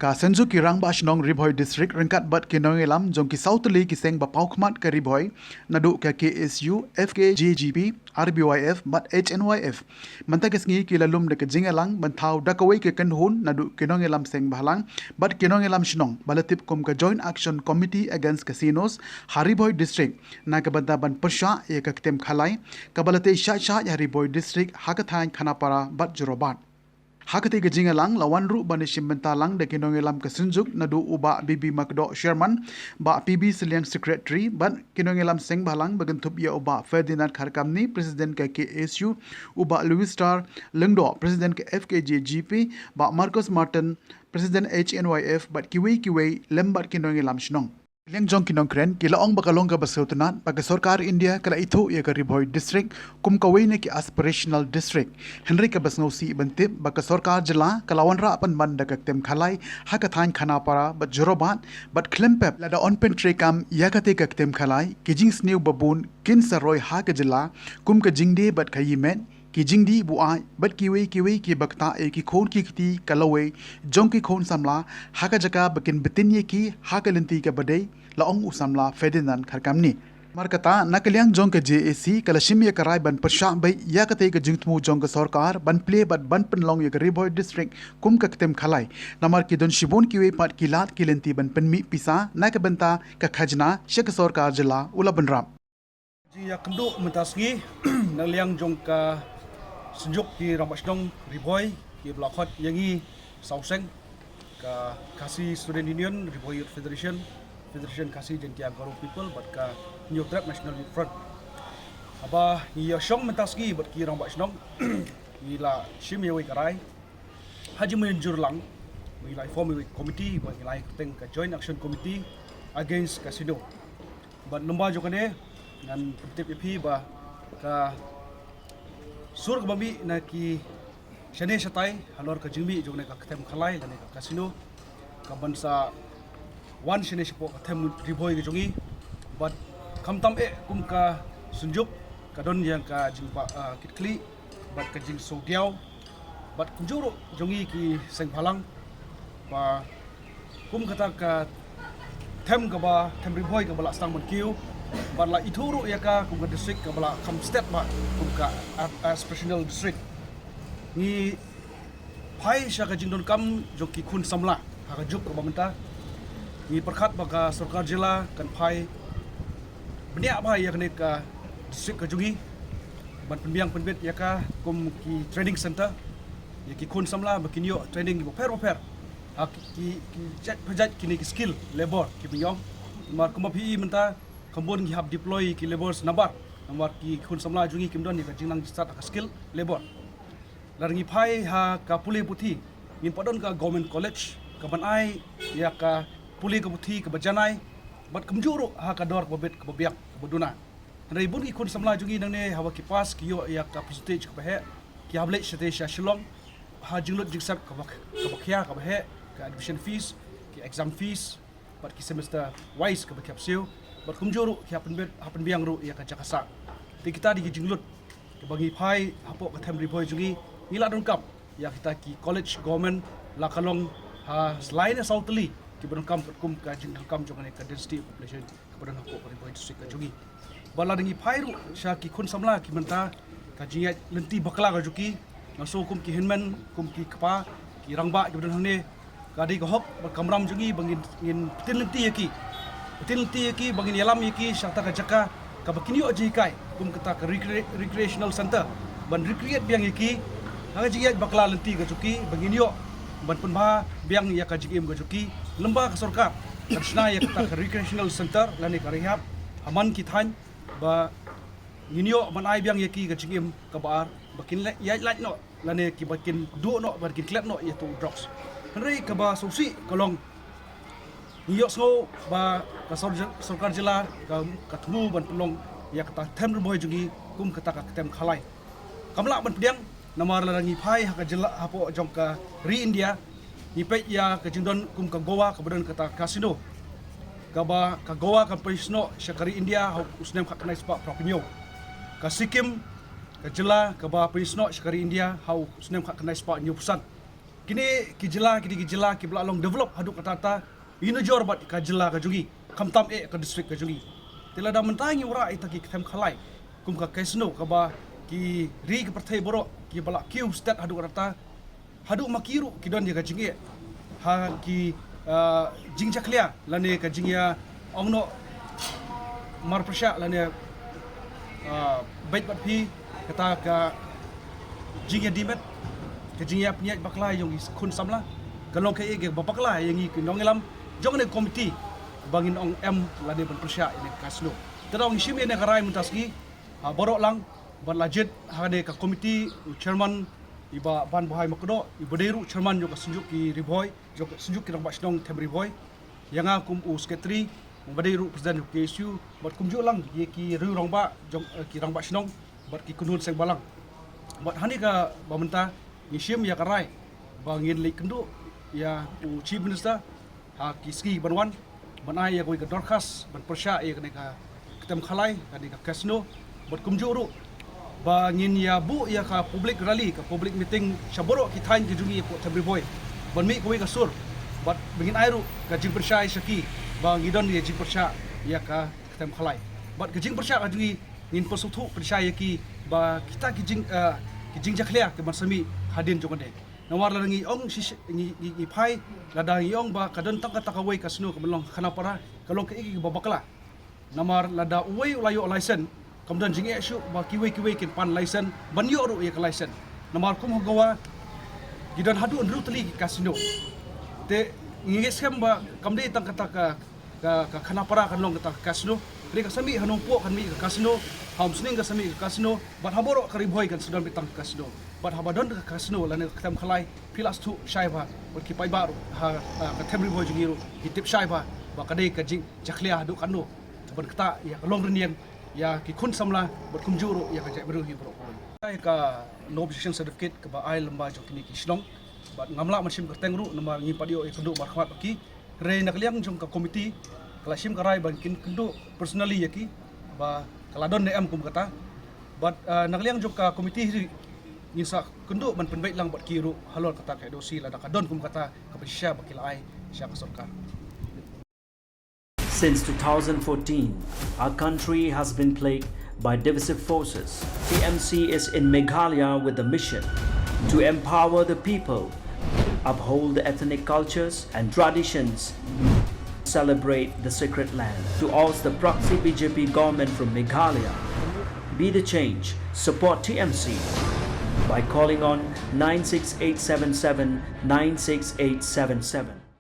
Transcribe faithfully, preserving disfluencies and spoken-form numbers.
Ka Synjuk ki Rangbah Shnong Ri Bhoi District ryngkat bad ki nongïalam jong ki saw tylli ki seng ba paw khmat ka Ri Bhoi, naduh ka K S U, F K J G P, R B Y F bad H N Y F, mynta ka sngi ki la lum da ka jingïalang ban thaw da kawei ka kynhun naduh ki nongïalam seng bhalang bad ki nongïalam shnong ba la tip kum ka Joint Action Committee Against Casinos ha Ri Bhoi District, na ka bynta ban pyrshah ïa ka ktien khalai kaba la tei shah shah ha Ri Bhoi District ha ka thaiñ Khanapara bad Jorabat. Ha katei ka jingïalang la wan ruh ban ïashim bynta lang da ki nongïalam ka Synjuk, naduh u Bah B B Makdoh, Chairman, Bah P B Sylliang, Secretary, bad ki nongïalam seng bhalang ba kynthup ïa u Bah Ferdinand Kharkamni, President ka K S U, u Bah Louis Star Lyngdoh, President ka F K J G P, Bah Marcus Martin, President H N Y F, bad kiwei kiwei lem bad ki nongïalam shnong. Liang jong ki nongkren ki la ong ba ka long kaba sngewtynnat ba ka sorkar India ka la ithuh ïa ka Ri Bhoi District kum kawei na ki aspirational district. Hynrei kaba sngewsih ban tip ba ka sorkar jylla ka la wanrah pynban da ka ktien khalai ha ka thaiñ Khanapara bad Jorabat, bad khlem pep lada yn pyntreikam ïa katei ka ktien khalai, ki jingsniew babun kin sa roi ha ka jylla, kum ka jingdie bad ka ïingmane, ki jingdih buaid bad kiwei kiwei kiba ktah ïa ki khun ki kti ka lawei jong ki khun samla ha ka jaka ba kin btin ïa ki ha ka lynti kaba dei, la ong u samla Ferdinand Kharkamni. Namar kata, na ka liang jong ka J A C ka la shim ïa ka rai ban pyrshah beit ïa katei ka jingthmu jong ka sorkar ban plie bad ban pynlong ïa ka Ri Bhoi District kum ka ktien khalai, namar ki don shibun kiwei pat ki lad ki lynti ban pynmih pisa na ka bynta ka khajna sha ka sorkar jylla, u la bynrap. Jingïakynduh mynta sngi na liang jong ka Synjuk ki Rangbah Shnong Ri Bhoi, kiba la khot ïa ngi saw seng, ka Khasi Student Union, Ri Bhoi Youth Federation, Federation Khasi Jaintia Garo People, bad ka Hynñiewtrep National Youth Front. Haba ngi ïashong mynta sngi bad ki Rangbah Shnong, ngi la shim ïa kawei ka rai ha jingmynjur lang, ngi la form ïa kawei ka committee, bad ngi la ai kyrteng ka Joint Action Committee Against Casino. Bad lyngba jong kane, ngan pyntip ïa phi ba ka sur kaba mih na ki shane shatai halor ka jingmih jong kane ka ktien khalai lane ka casino, ka ban sa wan shane shapoh ka them Ri Bhoi ka jong ngi. Bad khamtam eh kum ka Synjuk, ka don ïa ka jingba, ah, kitkhlieh bad ka jingsngewdiaw bad kumjuh ruh jong ngi ki seng bhalang, ba kum kata ka them kaba, them Ri Bhoi kaba la sdang ban kiew, bad la ithuh ruh ïa ka kum ka district kaba la kham stet bha kum ka a-, aspirational district. Ngi phai sha ka jingdonkam jong ki khun samla ha ka juk kaba mynta. Ngi pyrkhat ba ka sorkar jylla kan phai bniah bha ïa kane ka district ka jong ngi, ban pynbiang pynbit ïa ka kum ki training center ïa ki khun samla ba kin ïoh training bapher bapher ha ki, ki, ki jait pa jait kine ki skill labor kiba ngi ong. Namar kumba phi i mynta, kham bun ngi hap deploy ki labour nabar, namar ki khun samla jong ngi kim don ïa ka jingnang jingstad ha ka skill labor. Lada ngi phai ha ka pule puthi, ngin pat don ka government college kaban ai ïa ka pule ka puthi kaba janai bad kumjuh ruh ha ka dor kaba bit kaba biang kaba duna. Hynrei bun ki khun samla jong ngi nangne haba ki pass ki ïoh ïa ka percentage kaba heh, ki hap leit shatei sha Shillong ha jinglut jingsep kaba, kaba khia kaba heh, ka admission fees, ki exam fees, bad ki semester wise kaba ki hap siew, bad kumjuh ruh ki hap pynbit, hap pynbiang ruh ïa ka jaka sah. Te kita dei ki jinglut kaba ngi phai hapoh ka them Ri Bhoi jong ngi, ngi la donkam ïa kita ki college government, la ka long ha lai ne saw tylli kiba donkam katkum ka jingdonkam jong kane ka density of population kaba don hapoh ka Ri Bhoi district ka jong ngi. Bad lada ngi phai ruh sha ki khun samla ki mynta, ka jingïaid lynti bakla ka jong ki, nga sngew kum ki hynmen, kum ki kpa, ki rangbah kiba don hangne, ka dei ka hok bad ka kamram jong ngi ba ngin, ngin pynlynti ïa ki. Pynlynti ïa ki ba ngin ïalam ïa ki sha kata ka jaka kaba kin ïoh jinghikai kum kata ka recre-, recreational center, ban recreate biang ïa ki ha ka jingïaid bakla lynti ka jong ki, ba ngin ïoh ban pynbha biang ïa ka jingim ka jong ki. Lyngba ka sorkar kan shna ïa kata ka recreational center lane ka rehab ha man ki thaiñ, ba ngin ïoh ban ai biang ïa ki ka jingim kaba ar, ba kin leh ïaid lait noh lane kiba kin duh noh, ba kin klet noh ïa tu drugs. Hynrei kaba sngewsih ka long, ngi ïohsngew ba ka sor-, sorkar jylla ka, ka thmu ban pynlong ïa kata ka them Ri Bhoi jong ngi kum kata ka them Khalai. Kam lah ban pdiang, namar lada ngi phai ha ka jylla hapoh jong ka ri India, ngi peit ïa ka jingdon kum ka Goa kaba don kata ka casino, kaba ka Goa kan pynsnoh sha ka ri India ha u snem khatkhyndai spah phra phew hynñiew. Ka Sikkim, ka jylla kaba pynsnoh sha ka ri India ha u snem khatkhyndai spah hynñiew phew san. Kine ki jylla, kine ki jylla kiba la long develop haduh katta katta, ngi nujor bad ka jylla ka jong ngi, khamtam eh ka district ka jong ngi. Te lada mynta ngi wanrah ïa kita ki kthem khalai kum ka casino, kaba ki ri ki pyrthei baroh kiba la kiew stet haduh katta katta, haduh ma ki ruh ki don ïa ka jingeh ha ki, ah, jingjakhlia lane ka jingïa ong noh mar pyrshah lane, ah, beit bad phi, kata ka jingïa dimet, ka jingïa pynïaid bakla jong ki khun samla, ka long kaei kaba bakla ïa ngi ki nongïalam jong kane ka komiti ba ngin ong em lane ban pyrshah ïa kane ka casino. Te ngi shim ïa kane ka rai mynta sngi ha baroh lang, bad la jied ha kane ka komiti u chairman i Bah Banbhai Makdoh, iba dei ruh chairman jong ka Synjuk ki Ri Bhoi, jong ka Synjuk ki Rangbah Shnong Them Ri Bhoi, ïa nga kum u secretary, uba dei ruh president jong ka K S U, bad kumjuh lang ïa ki riew rangbah jong, eh, ki rangbah shnong bad ki kynhun seng balang. Bad ha kane kaba mynta ngi shim ïa ka rai ba ngin leit kynduh ïa u Chief Minister ha ki sngi ban wan, ban ai ïa kawei ka dorkhas ban pyrshah ïa kane ka kthem khalai, kane ka casino, bad kumjuh ruh ba ngin ïa buh ïa ka public rally, ka public meeting sha baroh ki thaiñ ki jong ngi hapoh Them Ri Bhoi, ban mih kawei ka sur, bad ba ngin ai ruh ka jingpyrshah sha ki ba ngi don ïa jingpyrshah ïa ka kthem khalai. Bad ka jingpyrshah ka jong ngi, ngin pynsngewthuh pyrshah ïa ki ba kita ki jing, eh, ki jingjakhlia kiban sa mih hadien jong kane. Namar lada ngi ong shi, shi, ngi, ngi, ngi phai, lada ngi ong ba ka don tang kata kawei ka casino kaban long Khanapara, ka long kaei kaba bakla. Namar lada uwei u la ïoh license, kam don jingeh shuh ba kiwei kiwei kin pan license ban ïoh ruh ïa ka license. Namar kum ha Goa ki don haduh hynriew tylli ki casino. Te ngi ngeit skhem ba kam dei tang kata ka ka, ka Khanapara kan long kata ka casino. Hynrei ka sa mih ha Nongpoh kan mih ka casino, ha Umsning ka sa mih ka casino, bad ha baroh ka Ri Bhoi kan sa don beit tang ka casino. Bad haba don ka casino lane ka kthem khalai, phi lah sngewthuh shai bha, bad ki paidbah ruh ha, ha ka Them Ri Bhoi jong ngi ruh ki tip shai bha ba ka dei ka jingjakhlia haduh katno, ban ktah ïa ka longrynïeng ïa ki khun samla bad kumjuh ruh ïa ka jaitbynriew hi baroh kawei. Ïa ka no objection certificate kaba ai lyngba jong kine ki shnong, bad ngam lah ban shim kyrteng ruh namar ngim pat ïoh ïakynduh markhmat bad ki. Hynrei na ka liang jong ka komiti, ka la shim ka rai ban kin kynduh personally ïa ki ba ka la don ne em kum kata. Bad, ah, na ka liang jong ka komiti hi ngin sa kynduh ban pynbeit lang bad ki ruh halor kata ka N O C lada ka don kum kata kaba shisha ba ki la ai sha ka sorkar. Since two thousand fourteen, our country has been plagued by divisive forces. T M C is in Meghalaya with the mission to empower the people, uphold the ethnic cultures and traditions, celebrate the sacred land. To oust the proxy B J P government from Meghalaya, be the change, support T M C by calling on nine six eight seven seven nine six eight seven seven.